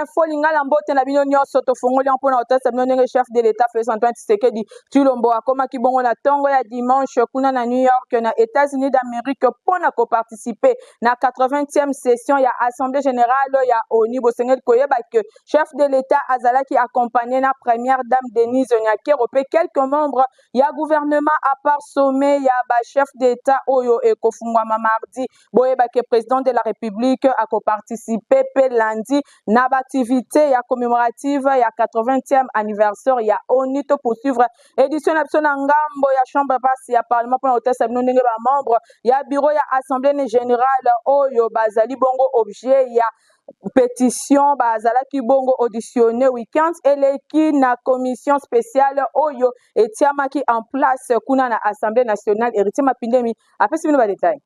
Info Lingala, mbote na bino nyonso. Tofongoli mpona kotalisa bino ndenge chef de l'État Félix Antoine Tshisekedi Tshilombo akomaki bongo na ntongo ya dimanche kuna na New York, na États-Unis d'Amérique, mpona koparticiper na 80e session ya Assemblée générale ya ONU. Bosengeli koyeba ke chef de l'État azalaki accompagné na première dame Denise Nyakeru mpe quelques membres ya gouvernement. À part sommet ya bachef d'État oyo ekofungwama mardi, boyeba ke président de la République akoparticiper mpe lundi na baactivité ya commémorative ya 80e anniversaire ya ONU. To poursuivre édition na biso na ngambo ya chambre basse ya parlement mpona kotesa bino ndenge bamembre ya bureau ya Assemblée générale oyo bazali bongo objet ya pétition bazalaki bongo auditionné weekend eleki na commission spéciale oyo etiamaki en place kuna na Assemblée nationale. Héritier Mapindemi apesi bino badétail.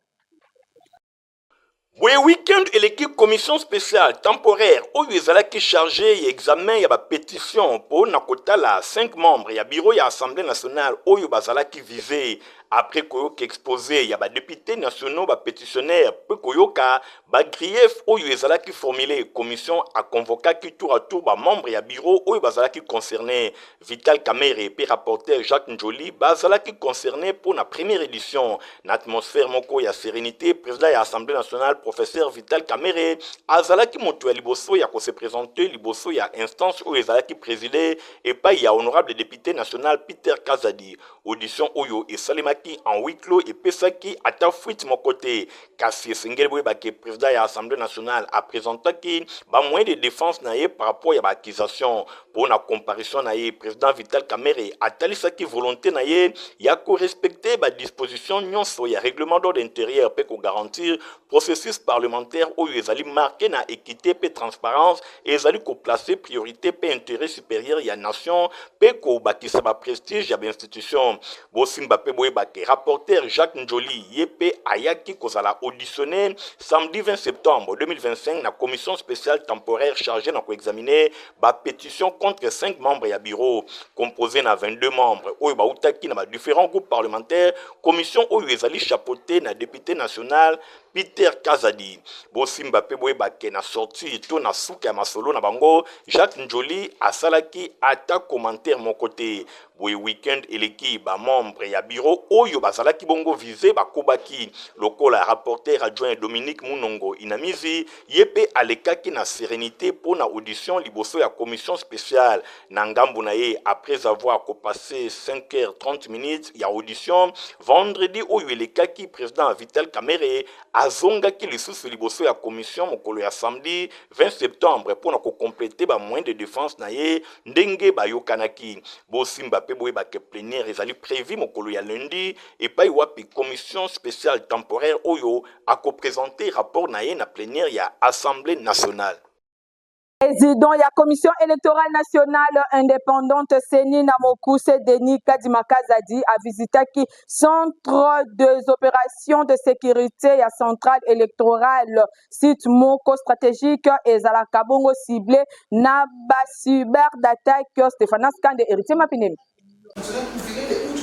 Boye weekend eleki, commission spéciale temporaire oyo ezalaki chargé ya examen ya bapétition mpo na kotala 5 membres ya bureau ya Assemblée nationale oyo bazalaki visé, après koyoka exposé ya badéputé nationaux bapétitionnaire mpe koyoka bagrief oyo ezalaki formulé, commission aconvokaki tour à tour bamembre ya bureau oyo bazalaki concerné. Vital Kamerhe mpe rapporteur Jacques Ndjoli bazalaki concerné mpo na première édition. Na atmosphère moko ya sérénité, président ya Assemblée nationale, professeur Vital Kamerhe, azalaki moto ya liboso ya kose présenter liboso ya instance oyo ezalaki présidé epai ya honorable député national Peter Kazadi. Audition oyo esalemaki en huis clos epesaki ata fuite moko te. Kasi esengeli boyeba ke président ya Assemblée nationale apresentaki bamoyen de défense na ye par rapport ya baaccusation. Mpo na comparution na ye, président Vital Kamerhe atalisaki volonté na ye ya korespecter badisposition nyonso ya règlement d'ordre intérieur mpe kogarantir processus parlementaire oyo ezali marqué na équité mpe transparence, ezali koplacer priorité mpe intérêt supérieur ya nation mpe kobakisa baprestige ya bainstitution. Bosimba mpe boyeba ke rapporteur Jacques Ndjoli, ye mpe ayaki kozala auditionné samedi 20 septembre 2025 na commission spéciale temporaire chargée na koexaminer bapétition contre 5 membres ya bureau composé na 22 membres oyo bautaki na badifférents groupes parlementaires. Commission oyo ezali chapeauté na député national Peter Kazadi. Bosimba mpe boyeba ke na sortie to na suka ya masolo na bango, Jacques Ndjoli asalaki ata commentaire moko te. Boye weekend eleki, bamembre ya bureau oyo bazalaki bongo visé bakobaki lokola rapporteur adjoint Dominique Munongo Inamizi. Ye mpe alekaki na sérénité mpo na audition liboso ya commission spéciale. Na ngambu na ye, après avoir kopasser 5 heures 30 minutes ya audition vendredi oyo elekaki, président Vital Kamerhe azongaki lisusu liboso ya commission mokolo ya samedi 20 septembre mpo na kocompléter bamoyen de défense na ye ndenge bayokanaki. Bosimba mpe boyeba ke plénière ezali prévu mokolo ya lundi, epai wapi commission spéciale temporaire oyo akoprésenter rapport na ye na plénière ya Assemblée nationale. Président ya Commission électorale nationale indépendante, CENI na mokuse, Denis Kadima Kazadi, avisitaki centre des opérations de sécurité ya centrale électorale, site moko stratégique ezalaka bongo ciblé na bacyber d'attaque. Stéphanas Kande, Héritier Mapinemi.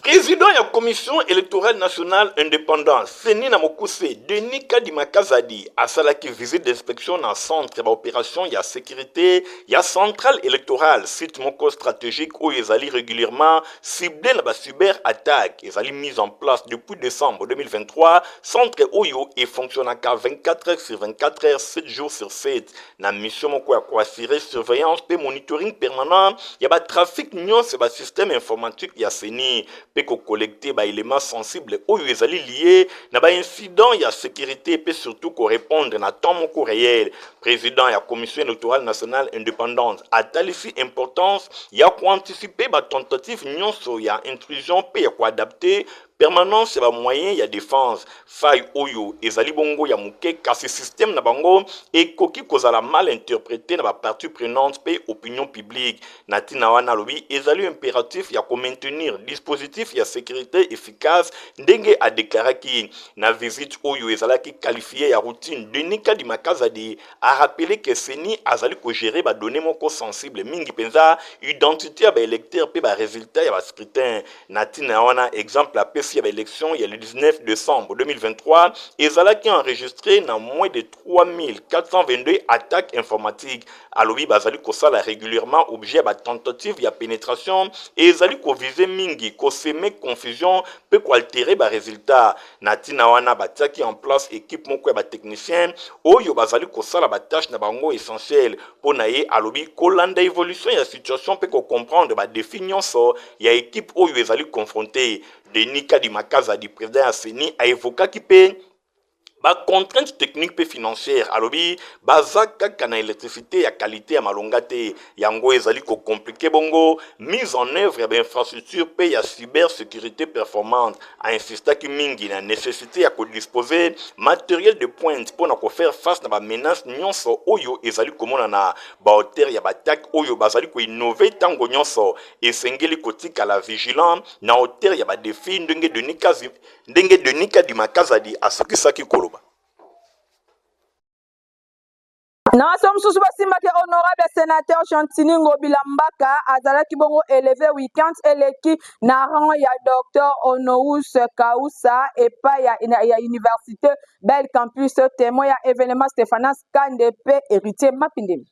Président ya Commission électorale nationale indépendante, CENI na mokuse, Denis Kadima Kazadi, asalaki visite d'inspection na centre ya baopération ya sécurité ya centrale électorale, site moko stratégique oyo ezali régulièrement ciblé na bacyber attaque. Ezali mise en place depuis décembre 2023. Centre oyo efonctionnaka 24 heures sur 24 heures, 7 jours sur 7, na mission moko ya koassurer surveillance mpe monitoring permanent ya batrafic nyonso ya basystème informatique ya CENI mpe kocollecter baélément sensible oyo ezali lié na baincident ya sécurité mpe surtout korépondre na temps moko réel. Président ya Commission électorale nationale indépendante atalisi importance ya koanticiper batentative nyonso ya intrusion mpe ya koadapter permanence ya bamoyen ya défense. Faille oyo ezali bongo ya moke, kasi système na bango ekoki kozala mal interprété na bapartie prenante mpe opinion publique. Na ntina wana, alobi ezali impératif ya komaintenir dispositif ya sécurité efficace, ndenge adeklaraki. Na visite oyo ezalaki qualifié ya routine, Denis Kadima Kazadi arappeler ke CENI azali kogérer badonnées moko sensible mingi mpenza, identité ya baélecteur mpe barésultat ya bascrutin. Na ntina wana, exemple apesaki Botambwisi ya baélection ya le 19 décembre 2023 ezalaki enregistré na moins de 3422 attaques informatiques. Alobi bazali kosala régulièrement objet ya batentative ya pénétration e ezali koviser mingi kosemer confusion mpe koaltérer barésultat. Na ntina wana, batiaki en place équipe moko ya batechnicien oyo bazali kosala batâche na bango essentielle. Mpo na ye, alobi kolanda évolution ya situation mpe kocomprendre badéfi nyonso ya équipe oyo ezali confronté. Denis Kadima Kazadi, président ya CENI, aévoquaki mpe bacontrainte technique mpe financière. Alobi baza kaka na électricité ya qualité ya malonga te, yango ezali kocompliquer bongo mise en œuvre ya bainfrastructure mpe ya cybersécurité performante. Ainsistaki mingi na nécessité ya kodisposer matériel de pointe mpo na kofaire face na bamenace nyonso oyo ezali komonana. Baauteur ya baattaque oyo bazali koinnover ntango nyonso, esengeli kotikala vigilant na hauteur ya badéfi, ndenge Denis Kadima Kazadi asukisaki koloba. Na maso mosusu, basimbaki honorable sénateur Gentiny Ngobila Mbaka azalaki bongo élevé weekend eleki na rang ya docteur honoris causa epai ya université Bel Campus. Témoin ya événement, Stéphanas Kande mpe Héritier Mapindemi.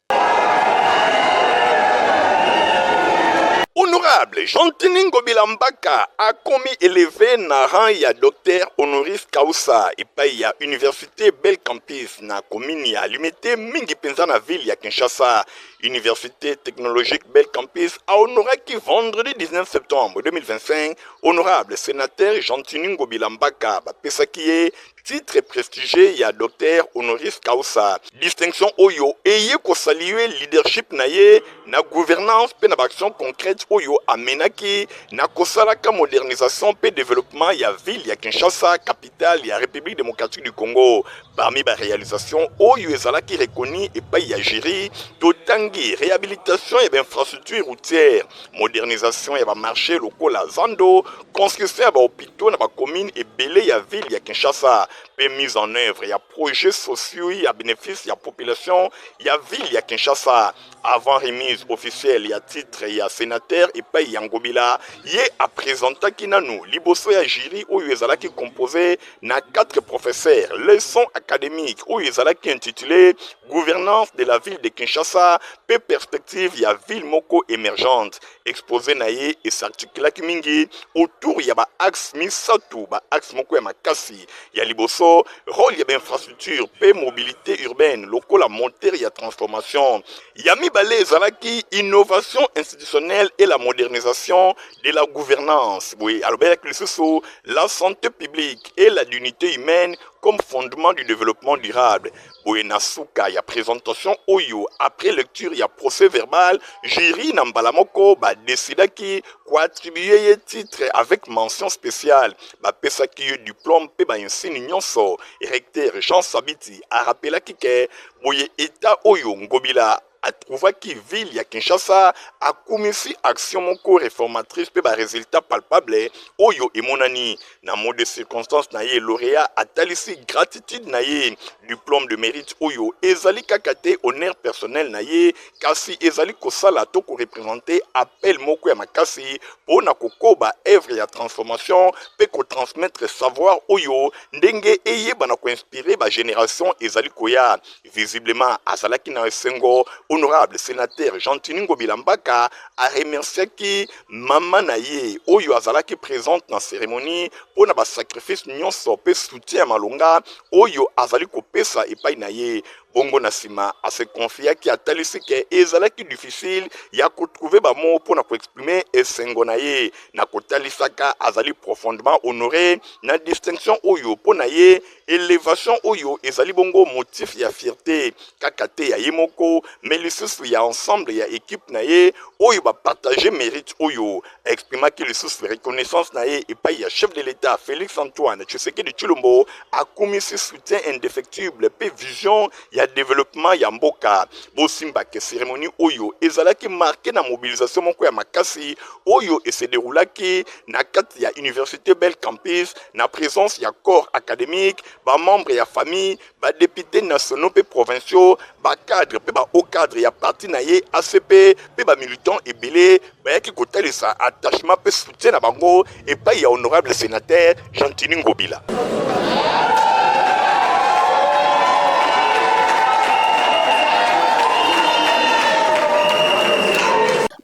Honorable Gentiny Ngobila Mbaka akomi élevé na rang ya docteur honoris causa epai ya université Bel Campus na commune ya Limete, mingi mpenza na ville ya Kinshasa. Université technologique Bel Campus ahonoraki vendredi 19 septembre 2025 honorable sénateur Gentiny Ngobila Mbaka. Bapesaki ye titre prestigieux ya docteur honoris causa, distinction oyo eye kosaluer leadership na ye na gouvernance mpe na baaction concrète oyo amenaki na kosalaka modernisation mpe développement ya ville ya Kinshasa, capitale ya République démocratique du Congo. Parmi baréalisation oyo ezalaki reconnu epai ya jury, totangi réhabilitation ya bainfrastructure routière, modernisation ya bamarché lokola zando, construction ya bahôpitaux na bacommune ebele ya ville ya Kinshasa mpe mise en œuvre ya projets sociaux ya bénéfice ya population ya ville ya Kinshasa. Avant remise officielle ya titre ya sénateur epai ya Ngobila, ye apresentaki nanu liboso ya jury oyo ezalaki composé na quatre professeurs leçon académique oyo ezalaki intitulé "Gouvernance de la ville de Kinshasa mpe perspective ya ville moko émergente". Exposé na ye esarticulaki mingi autour ya baaxe misato, baaxe moko ya makasi. Ya liboso, rôle ya bainfrastructure mpe mobilité urbaine lokola moteur ya transformation. Ya mibale ezalaki innovation institutionnelle et la modernisation de la gouvernance. Boye alobelaki lisusu la santé publique et la dignité humaine comme fondement du développement durable. Boye na suka ya présentation oyo, après lecture ya procès verbal, jury na mbala moko badécidaki koattribuer ye titre avec mention spéciale. Bapesaki ye diplôme mpe bainsigne nyonso. Recteur Jean Sabiti arappelaki ke boye état oyo Ngobila atrouvaki ville ya Kinshasa, akumisi action moko réformatrice mpe barésultat palpable oyo emonani. Na mot de circonstance na ye, lauréat atalisi gratitude na ye. Diplôme de mérite oyo ezali kaka te honneur personnel na ye, kasi ezali kosala to koreprésenter appel moko ya makasi mpo na kokoba œuvre ya transformation mpe kotransmettre savoir oyo ndenge eyebana koinspirer bagénération ezali koya. Visiblement azalaki na esengo. Honorable sénateur Gentiny Ngobila Mbaka aremerciaki mama na ye oyo azalaki présente na cérémonie mpo na basacrifice nyonso mpe soutien ya malonga oyo azali kopesa epai na ye. Bongo na nsima ase confiaki, atalisi ke ezalaki difficile ya kotrouver bamots mpo na koexprimer esengo na ye, na kotalisaka azali profondément honoré na distinction oyo. Mpo na ye, élévation oyo ezali bongo motif ya fierté kaka te ya ye moko, mais lisusu ya ensemble ya équipe na ye oyo bapartage mérite oyo. Exprimaki lisusu reconnaissance na ye epai ya chef de l'État Félix Antoine Tshisekedi Tshilombo. Akumisi soutien indéfectible mpe vision ya developpement ya mboka. Bosimba ke ceremonie oyo ezalaki marque na mobilisation moko ya makasi oyo e se deroulaki na kati ya universite Bel Campus na presence ya corps academique, ba membres ya famille, ba deputes nationaux mpe provinciaux, ba cadres mpe ba hauts cadres ya parti na ye ACP mpe ba militants ebele bayaki kotalisa attachement mpe soutien na bango epai ya honorable senateur Gentiny Ngobila.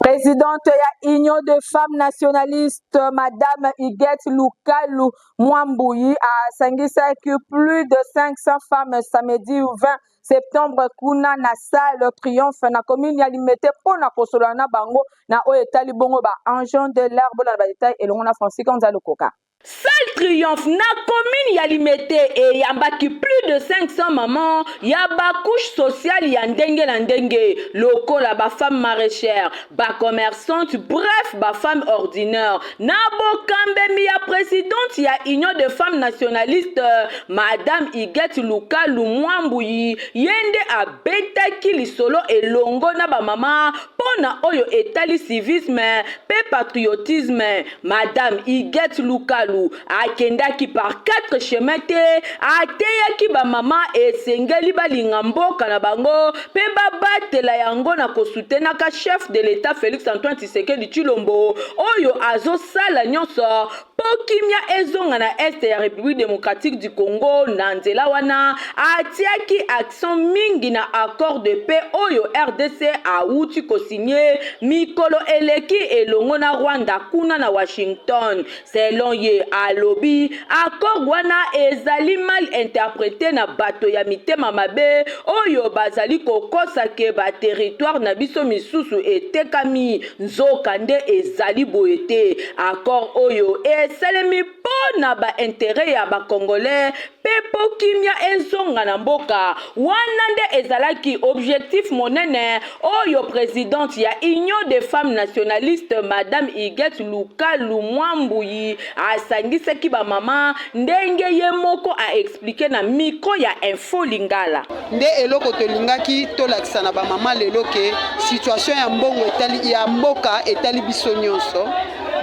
Présidente ya Union de femmes nationalistes, Madame Huguette Lukalu Mwambuyi asangisaki plus de 500 femmes samedi 20 septembre kuna na salle Triomphe na commune ya Limete mpo na kosolola na bango na oyo etali bongo ba engins de l'air. Bolanda ba details elongo na Francis Kanza Lokoka. Salle Triomphe na commune ya Limete eyambaki plus de 500 mamans ya ba couches sociales ya ndenge na ndenge lokola ba femmes maraichères, ba commerçantes, bref ba femmes ordinaires na bokambemi ya presidente ya Union de femmes nationalistes Madame Huguette Lukalu Mwambuyi, ye nde abetaki lisolo elongo na ba mama mpo na oyo etali civisme mpe patriotisme. Madame Huguette Lukalu akendaki par quatre chemins te, ateyaki ba mama esengeli balinga mboka na bango mpe babatela yango na kosutenaka chef de l'Etat Felix Antoine Tshisekedi Tshilombo oyo azosala nyonso mpo kimia ezonga na est ya Republique democratique du Congo. Na nzela wana atiaki accent mingi na accord de paix oyo rdc awuti kosigne mikolo eleki elongo na Rwanda kuna na Washington. Selon ye, alobi accord wana ezali mal interprete na bato ya mitema mabe oyo bazali kokosa ke ba territoires na biso misusu etekami, nzoka nde ezali boye te. Accord oyo esalemi mpo na ba interets ya ba Congolais mpe mpo kimia ezonga na mboka. Wana nde ezalaki objectif monene oyo presidente ya Union des femmes nationalistes Madame Huguette Lukalu Mwambuyi asangisaki ba mama ndenge ye moko a expliquer na micro ya Info Lingala. Nde eloko tolingaki tolakisa na ba mama lelo ke situation ya mbongo etali ya mboka etali biso nyonso,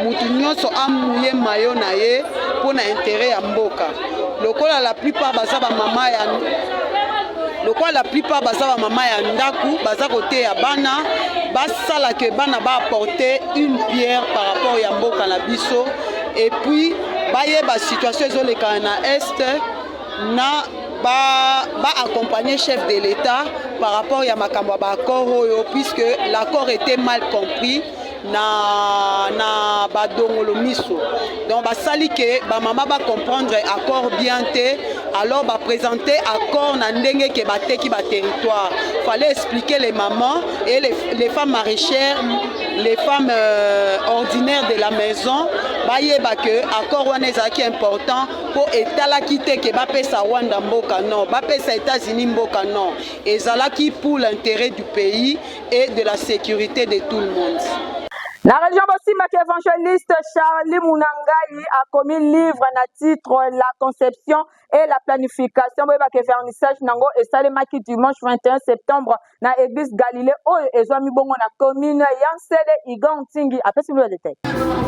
mutu nyonso amuye mayo na ye mpo na interet ya mboka. Lokola la plupart baza ba mama ya lokola la plupart baza ba mama ya ndaku, baza koteya bana, basala ke bana ba apporter une pierre par rapport ya mboka na biso, et puis bayeba situation ezolekana na est na ba ba accompagner chef de l'État par rapport ya makambo ya ba accord oyo, puisque l'accord était mal compris na na badongolo miso. Donc basali ke bamama bacomprendre accord bien te, alors baprésente accord na ndenge ke bateki baterritoire. Fallait expliquer les mamans et les femmes maraîchères, les femmes ordinaires de la maison, bayeba ke accord wana ezalaki important mpo etalaki te ke bapesa Rwanda mboka, non, bapesa États-Unis mboka, non, ezalaki pour l'intérêt du pays et de la sécurité de tout le monde. Na région bosimbaki évangéliste Charlie Munangai akomi livre na titre La conception et la planification. Boyebaka vernissage nango esalemaki dimanche 21 septembre na église Galilée oyo ezwami bongo na commune ya Nsele. Igan Ntingi apesi bino détail.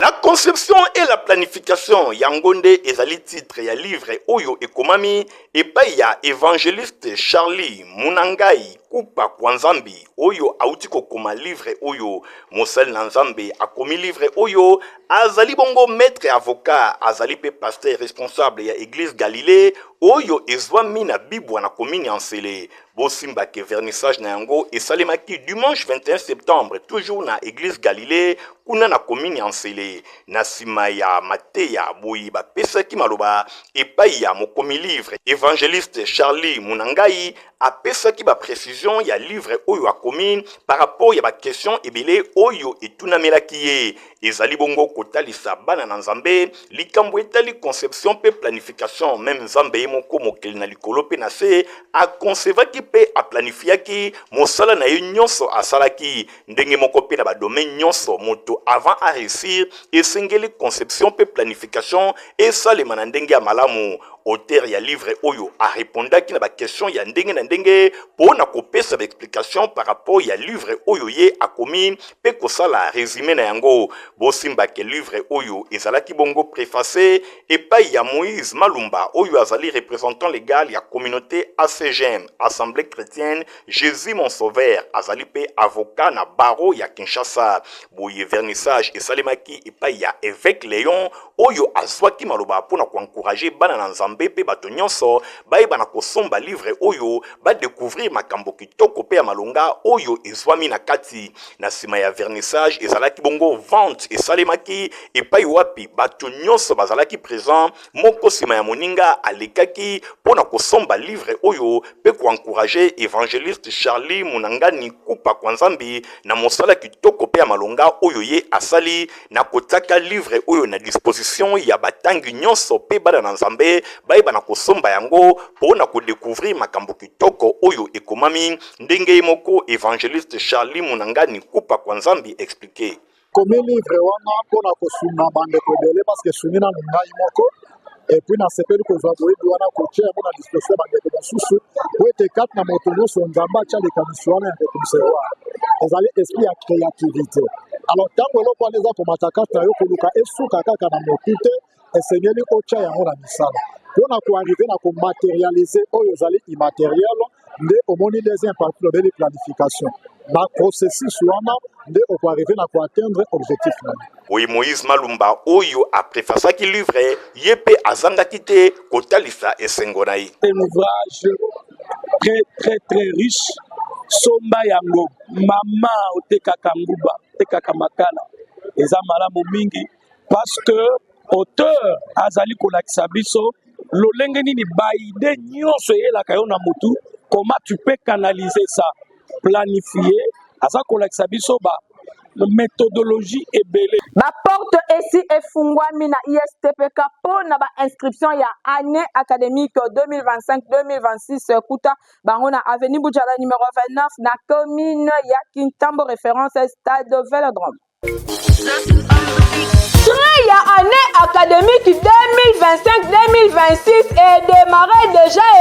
La conception et la planification, yango nde ezali titre ya livre oyo ekomami epai ya évangéliste Charlie Munangai Kupa kwa Nzambi oyo auti kokoma livre oyo. Mosali na Nzambe akomi livre oyo azali bongo maître avocat, azali mpe pasteur responsable ya église Galilée oyo ezwami na Bibwa na commune ya Nsele. Bosimbake vernissage na yango esalemaki dimanche 21 septembre toujours na église Galilée kuna na commune ya Nsele. Na nsima ya mateya boye bapesaki maloba epai ya mokomi livre évangéliste Charlie Munangai, apesaki baprécision ya livre oyo akomi par rapport ya baquestion ebele oyo etunamelaki ye. Ezali bongo kotalisa bana na Nzambe likambo etali conception mpe planification. Meme Nzambe ye moko mokeli na likolo mpe na se aconcevaki mpe aplanifiaki mosala na ye nyonso asalaki. Ndenge moko mpe na badomaine nyonso, moto avant a réussir esengeli conception mpe planification esalema na ndenge ya malamu. Auteur ya livre oyo arepondaki na ba question ya ndenge na ndenge mpo na kopesa ba explication par rapport ya livre oyo ye akomi mpe kosala resume na yango. Bosimba ke livre oyo ezalaki bongo preface epai ya Moïse Malumba oyo azali representant legal ya communaute ACGM, Assemblee Chretienne Jesus mon sauveur, azali mpe avocat na barreau ya Kinshasa. Boye vernissage esalemaki epai ya Eveque Leon oyo azwaki maloba mpo na ko encourager bana na Nzambe mpe bato nyonso bayeba na kosomba livre oyo, ba decouvrir makambo kitoko mpe ya malonga oyo ezwami na kati. Na sima ya vernissage ezalaki bongo vente esalemaki epai wapi bato nyonso bazalaki present, moko sima ya moninga alekaki mpo na kosomba livre oyo mpe ko encourager evangeliste Charly Munangani Kupa kwa Nzambi na mosala kitoko mpe ya malonga oyo ye asali na kotiaka livre oyo na disposition ya batangi nyonso mpe bana na Nzambe bayeba na kosomba yango mpo na ko decouvrir makambo kitoko oyo ekomami ndenge ye moko evangeliste Charly Munangani Kupa kwa Nzambi explique. Komi livre wana mpo na kosunga bandeko ebele parce que esungi nanu ngai moko et puis nasepeli kozwa boyebi wana kotia yango na disposition ya bandeko mosusu po ete kati na moto nyonso Nzambe atia likanisi wana ya koconcevoir ezali esprit ya creativité. Alors ntango eloko wana eza komata kati na yo koluka esuka kaka na motu te, esengeli otia yango na misala mpo na koarrive na komaterialize oyo ezali immateriel. Nde omoni deuxième partie lobeli planification na processus wana nde okoarrive na koatteindre objectif na yo. Boye Moïse Malumba oyo a prefacaki livre ye mpe azangaki te kotalisa esengo na ye. Un ouvrage très très très riche, somba yango mama, otekaka nguba, otekaka makala, eza malamu mingi parce que auteur azali kolakisa biso lolenge nini ba idée nyonso eyelaka yo na mutu, comment tu peux canaliser ça, planifier. Aza kolakisa biso ba méthodologie ebele. Baporte esi efungwami na ISTPK mpo na ba inscription ya année académique 2025-2026 kuta bango na avenue Bujala numéro 29 na commune ya Kintambo, référence stade Velodrome. Train ya année académique 2025-2026 edémarré déjà e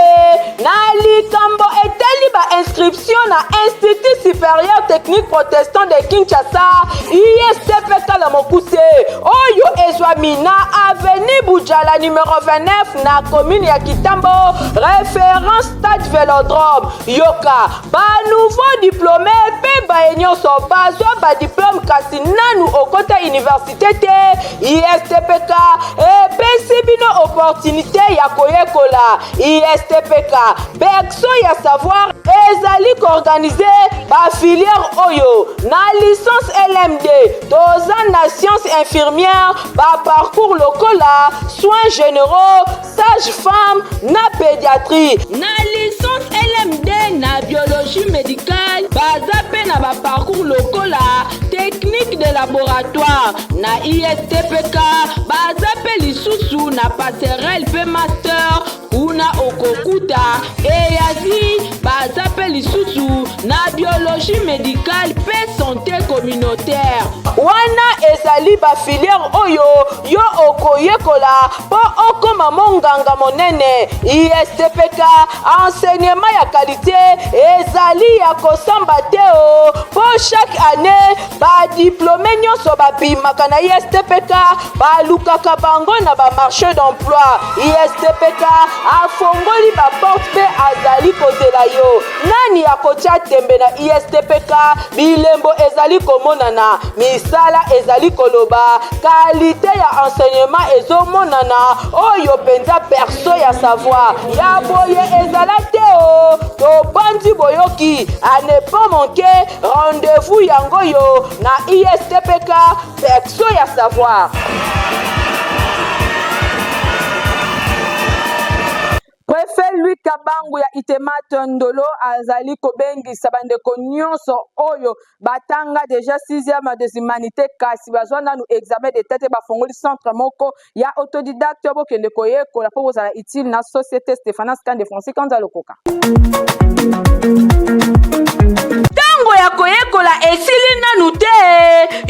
na likambo etali ba inscription na Institut supérieur technique protestant de Kinshasa, ISTPK na mokuse, oyo ezwami na avenue Bujala numéro 29 na commune ya Kitambo, référence stade Velodrome. Yoka, banouveau diplôme mpe baye nyonso bazwa badiplome kasi nanu okota université te, ISTPK epesi bino opportunité ya koyekola. ISTPK, berceau ya savoir, ezali koorganize bafilière oyo: na licence LMD toza na science infirmière, baparcours lokola soins généraux, sage femme na pédiatrie. Na licence LMD na biologie médicale baza mpe na baparcours lokola technique de laboratoire. Na ISTPK baza mpe lisusu na passerelle mpe master, kuna okokuta eyazi. Baza mpe lisusu na biologie médicale mpe santé communautaire. Wana ezali bafilière oyo yo okoyekola mpo okoma monganga monene. ISTPK, enseignement ya qualité ezali ya kosamba te o, mpo chaque année badiplome nyonso babimaka na ISTPK balukaka bango na bamarché d'emploi. ISTPK afongoli baporte mpe azali kozela yo. Nani akotia tembe na ISTPK? Bilembo ezali komonana, misala ezali koloba, qualité ya enseignement ezomonana. Oyo mpenza berceau ya savoir ya boye ezala te o. Tobandi boyoki, à ne pas manquer rendez-vous yango yo na ISTPK, berceau ya savoir. Préfet Louis Kabangu ya Itemat Ndolo azali kobengisa bandeko nyonso oyo batanga déjà 6e des humanités kasi bazwa nanu examen d'état te. Bafongoli centre moko ya autodidacte, bokende koyekola mpo bozala utile na société. Stéphanas Kande, Francis Kanza Lokoka. Ntango ya koyekola esili nanu te.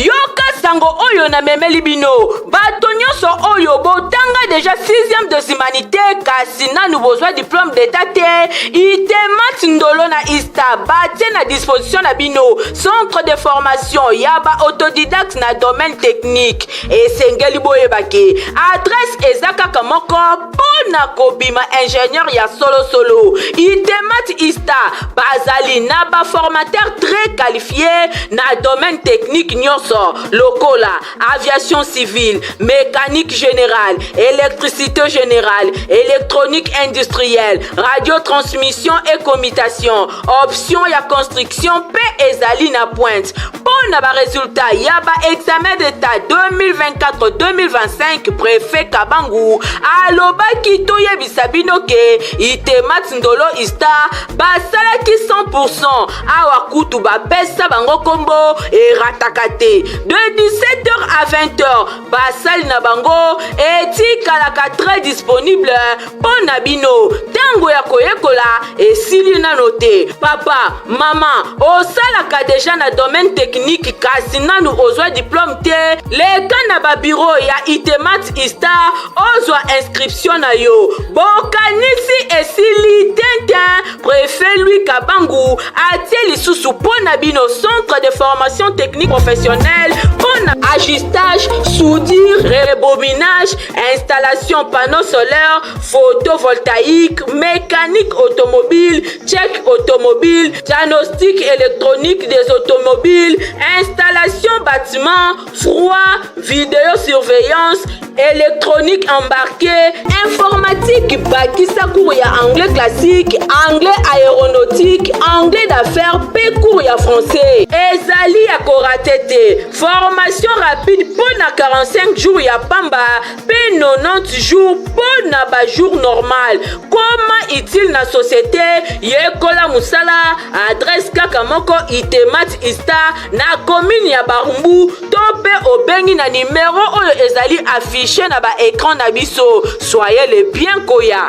Yoka sango oyo. oyo namemeli bino bato nyonso oyo botanga deja 6e des humanités kasi nanu bozwa diplôme d'état te itemat ndolo na ista batie na disposition na bino centre de formation ya ba autodidacte na domaine technique esengeli boyeba ke adresse eza kaka moko mpo na kobima ingénieur ya solosolo itemat ista bazali na baformateur très qualifié na domaine technique nyonso lokola aviation civile mécanique générale électricité générale électronique industrielle radiotransmission et commutation option ya construction mpe ezali na pointe mpo na baresultat ya baexamen d'état 2024-2025 préfet kabangu alobaki toyebisa bino ke itemat ndolo ista basalaki 100 awa kutu bapesa bango nkombo erataka te de 17h à 20h basali na bango etikalaka très disponible mpo na bino ntango ya koyekola esili nano te papa mama osalaka deja na domaine technique kasi nanu ozwa diplôme te leka na babiro ya itemat ista ozwa inscription na yo bokanisi esili tintin préfet louis kabangu atie lisusu mpo na bino centre de formation technique professionnelle mpo na ajustage soudure rebobinage installation panneau solaire photovoltaïque mécanique automobile check automobile diagnostic électronique des automobiles installation bâtiment froid vidéosurveillance électronique embarquée informatique bakisa cours ya anglais classique anglais aéronautique anglais d'affaires mpe cours ya français ezali ya korater te formation rapide mpo na 45 jours ya pamba mpe 90 jours mpo na bajour normal koma utile na société yekola mosala adresse kaka moko itemat ista na commune ya barumbu to mpe obengi na nimero oyo ezali affiché na baécran na biso soyez le bien koya.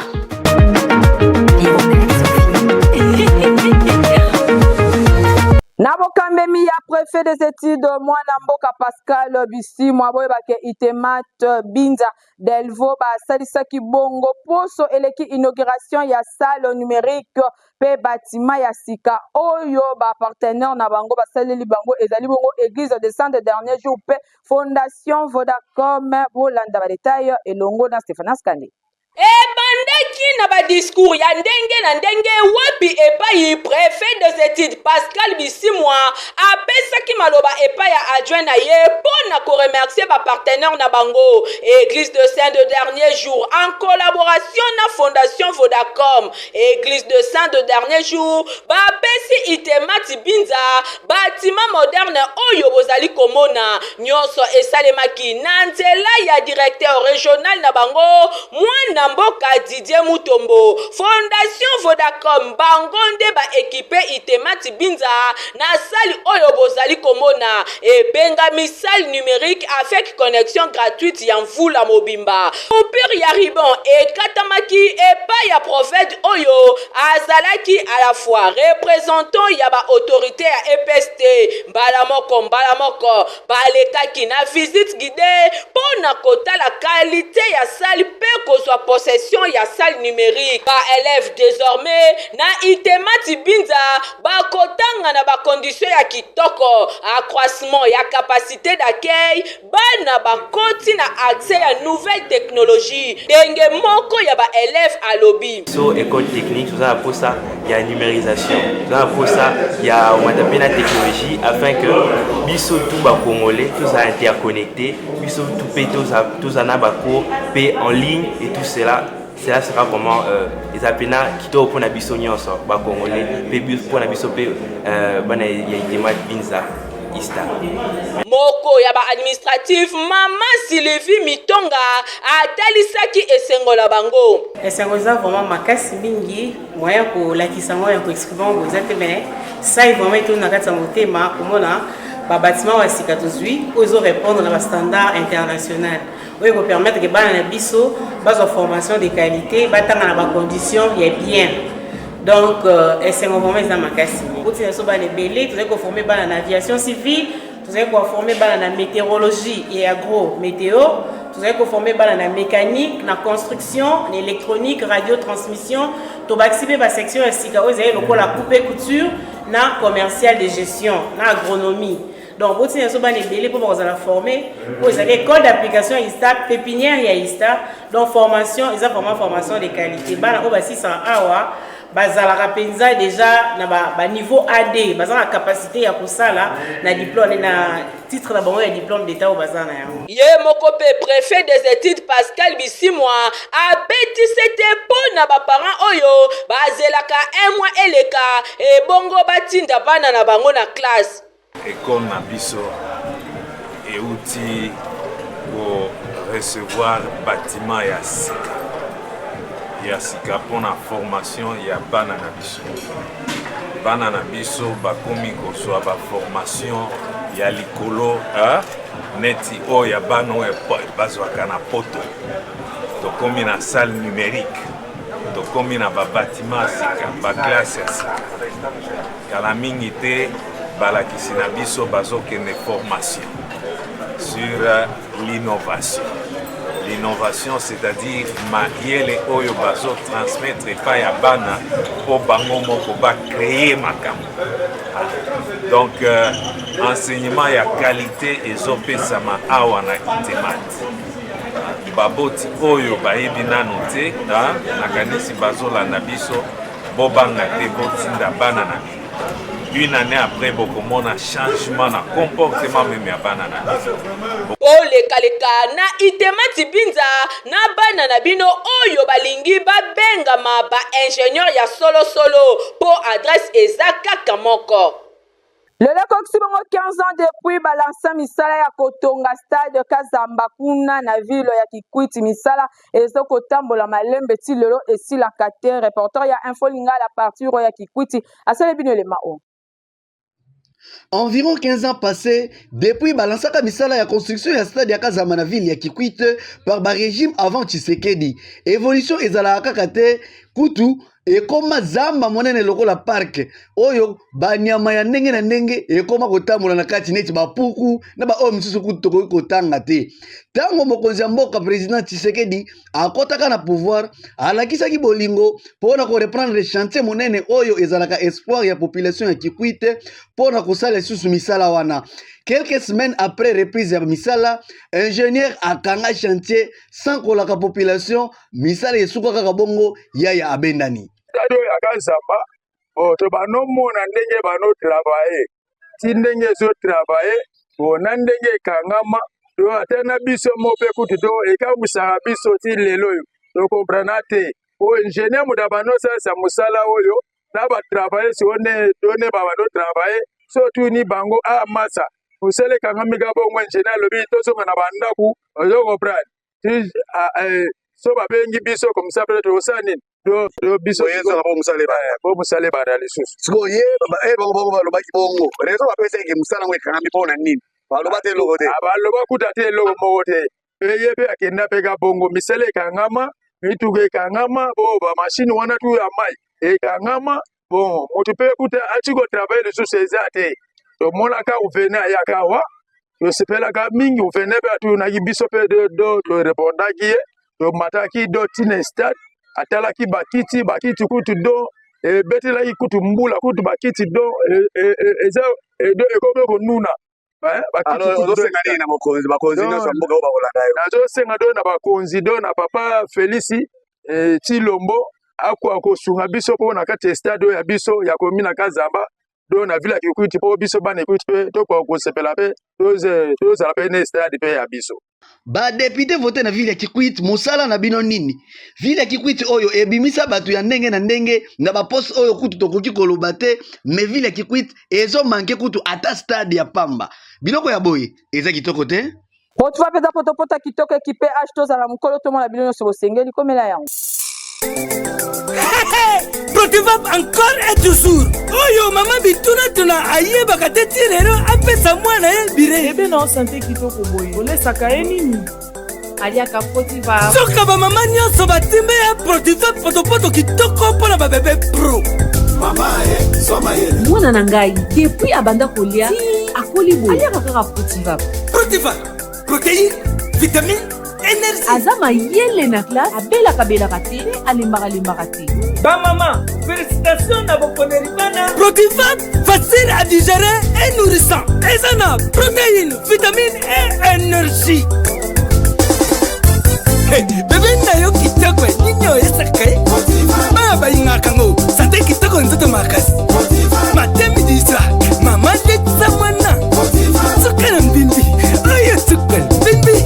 Na bokambemi ya préfet des études mwana mboka Pascal Bisimwa, boyebake itemat Binza Delvo basalisaki bongo poso eleki inauguration ya salle numérique mpe batima ya sika oyo bapartenaire na bango basaleli bango ezali bongo Église de Saints Dernier Jour mpe Fondation Vodacom. Bolanda badetail elongo na Stéphanas Kande. Ebandaki na badiscours ya ndenge na ndenge wapi epai préfet des études Pascal Bisimwa apesaki maloba epai ya adjoint na ye mpo na koremercier bapartenaire na bango, Église de Saint de Dernier Jour en collaboration na Fondation Vodacom. Église de Saint de Dernier Jour bapesi Itemati Binza batima moderne oyo bozali komona nyonso esalemaki na nzela ya directeur régional na bango mwana mboka Didier Mutombo. Fondation Vodacom bango nde baéquiper Itemati Binza na salle oyo bozali komona ebengami salle numérique avec connexion gratuite ya mvula mobimba. Coupure ya ruban ekatamaki epai ya prophète oyo azalaki à la fois représentant ya baautorité ya EPST. Mbala moko mbala moko balekaki na visite guidée mpo na kotala qualité ya salle mpe kozwa possession ya salle numérique. Baélève désormais na Itemati Binza bakotanga na bacondition ya kitoko, accroissement ya capacité d'accueil, bana bakoti na accès ya nouvelle technologie, ndenge moko ya baélève alobi. So école technique toza na posa ya numérisation, toza na posa ya omata mpe na technologie afin que biso tu bacongolais tozala interconnecté, biso tu mpe toza na bacours mpe en ligne et tout cela. Cela sera vraiment eza mpena kitoko mpona biso nyonso bacongolais mpe mpona biso mpe bana ya Itemat Binza Ista. Moko ya baadministratif, mama Sylvie Mitonga, atalisaki esengo na bango. Esengo eza vraiment makasi mingi, moyen kolakisa yango ya koexprimer yango eza te, mais sai vraiment etondi na kati ya motema komona babatiment ya sika tozwi oyo ezorépondre na bastandard international oyo ekopermettre ke bana na biso bazwa formation de qualité, batanga na bacondition ya bien. Donc esengo vraiment eza makasi. Otina biso bana ebele, tozali koformer bana na aviation civile. Tozali koforme bana na météorologie et agro météo. Tozali koforme bana na mécanique, na construction, na électronique, radio transmission. Tobakisi mpe basection ya sika oyo ezali lokola coupe couture na commercial de gestion na agronomie. Donc botina biso bana ebele mpo bakozala forme. Oyo ezali école d'application ya ISTA, pépinière ya ISTA. Donc formation eza vraiment formation de qualité. Bana oyo basisaka awa bazalaka mpenza déjà na baniveau ba AD, baza na capacité ya kosala na diplôme, na titre na bango ya diplôme d'état oyo baza na yango. Ye moko mpe préfet des études Pascal Bisimwa abetisi te mpo na baparent oyo bazelaka un mois eleka ebongo batinda bana na bango na classe. École na biso euti korecevoir bâtiment ya sika ya sika mpona formation ya bana na biso. Bana na biso bakomi kozwa baformation ya likolo neti oyo ya bana oyo bazwaka na poto. Tokomi na salle numérique, tokomi na babatima ya sika, baklasse ya sika. Kala mingi te balakisi na biso bazokende formation sur l'innovation. L'innovation, c'est-à-dire mayele oyo bazotransmettre epai ya bana mpo bango moko bacréer makambo. Donc enseignement ya qualité ezopesama awa na ITEMAT. Baboti oyo bayebi nano te, nakanisi bazolanda biso, bobanga te, botinda bana na bino. Une année après, bokomona changement na comportement même ya bana na bino. Olekaleka na ITEMAT Binza na bana na bino oyo balingi babengama baingénieur ya solosolo, mpo adresse eza kaka moko. Lelo ekokisi bongo 15 ans depuis balansa misala ya kotonga stade Kazamba kuna na ville ya Kikwiti. Misala ezokotambola malembe, ti lelo esilaka te. Reporter ya Info Lingala partir ya Kikwiti asali bino elema oyo. Environ 15 ans passés depuis balansaka misala ya construction ya stade ya Kazamba na ville ya Kikwit par barégime avant Tshisekedi. Évolution ezalaka kaka te, kutu ekóma zamba monene lokola parc oyo banyama ya ndenge na ndenge ekóma kotambola na kati, neti bapuku na baoyo misusu kutu tokoki kotanga te. Ntango mokonzi ya mboka, président Tshisekedi, akɔtaka na pouvoir, alakisaki bolingo mpo na koreprendre chantier monene oyo ezalaka espoir ya population ya Kikwit mpo na kosala lisusu misala wana. Quelques semaines après reprise ya misala, ingénieur akanga chantier sans kolaka population. Misala esuka kaka bongo, yaya abendani. Stade oyo ya Kazamba, bo to banomona ndenge banotravailler, ti ndenge ezotravailler bo na ndenge ekangama to ata na biso mo mpe kutu to ekambwisaka biso ti lelo oyo tocomprendre te. Po ingénieur moto abanosalisa mosala oyo na batravailler sikoyo nde to nde babanotravailler so tuni bango a masa mosala ekangami ka bongo. Ingénieur alobi tozonga na bandako, ozo comprendre ti so babengi biso komisa mpe tokosala nini do biso po mosala ebanda lisusu. Sikoyo ye bango balobaki bongo, raison bapesaki mosala yango ekangami mpo na nini? Baloba te eloko te? Baloba kuta te eloko moko te. Mpe ye mpe akenda mpe ka bongo, misala ekangama, mituka ekangama, bo bamashine wana tu ya mai ekangama. Bon, motu mpe kuta ati kotravailler lisusu eza te. Tomonaka uvene ayaka awa, tosepelaka mingi. Uvene mpe atunaki biso mpe do torépondaki ye. Tomataki do ntina stade, atalaki bakiti, bakiti kutu do ebetelaki kutu mbula, kutu bakiti do eza do ekomi konuna. Ozosenga nini na mokonzi, bakonzi nyonso ya mboka oyo bakolanda yo? Nazosenga do na bakonzi, do na papa Felisi Tshilombo akoka kosunga biso mpo na kati ya stade oyo ya biso ya komi na Kazamba do na ville ya Kikwiti, mpo biso bana Kikwiti mpe tokoka kosepela mpe tozala mpe na stade mpe ya biso. Badéputé voté na ville ya Kikwit, mosala na bino nini? Ville ya Kikwit oyo ebimisa bato ya ndenge na ndenge na baposte oyo kutu tokoki koloba te, mais ville ya Kikwit ezomanquer kutu ata stade ya pamba. Biloko ya boye eza kitoko te. Potufa mpenza potopota kitoko ekipe h. Tozala mokolo tomona bino nyonso bosengeli komela yango. Protivap encore et toujours. Oyo mama bitunatuna ayebaka te ti lelo apesa mwana ye bire. Bebe na santé kitoko boye, olesaka ye nini? Aliaka Protiva. Soka bamama nyonso batimbe ya Protivap potopoto kitoko mpo na babebe pro. Mama e, mwana na ngai depuis abanda kolia ti. Akoli boye aliaka kaka Protivap. Protivap, protéine, vitamine, énergie. Aza mayele na classe, abelaka belaka te, mpe alembaka lembaka te. Bamama, félicitation na boponeli bana. Protivap, facile à digérer et nourrissant. Eza na protéine, vitamine et énergie. Hey, bebe na yo kitoko nini oyesaka ye bana balingaka yango sante kitoko nzoto makasi matemi diswa mama letisa mwana suka na mbimbi oyo suka na mbimbi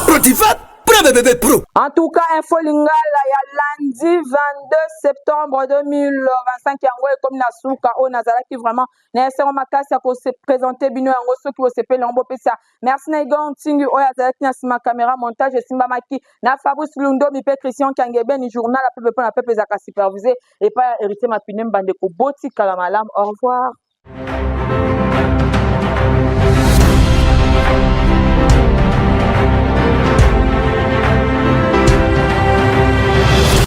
protiva pro bebebe pro. En tout cas, Info Lingala ya lundi 22 septembre 2025 yango ekomi na suka oyo nazalaki vraiment na esengo makasi ya kose présenter bino yango. Soki bosepeli yango, bopesa merci na Igor Ntingi oyo azalaki na nsima caméra. Montage esimbamaki na Fabrice Lundomi mpe Christian Kangebeni. Journal ya pepe mpo na pepe ezalaka supervisé epai ya Héritier Mapine. Mbandeko, botikala malamu, au revoir.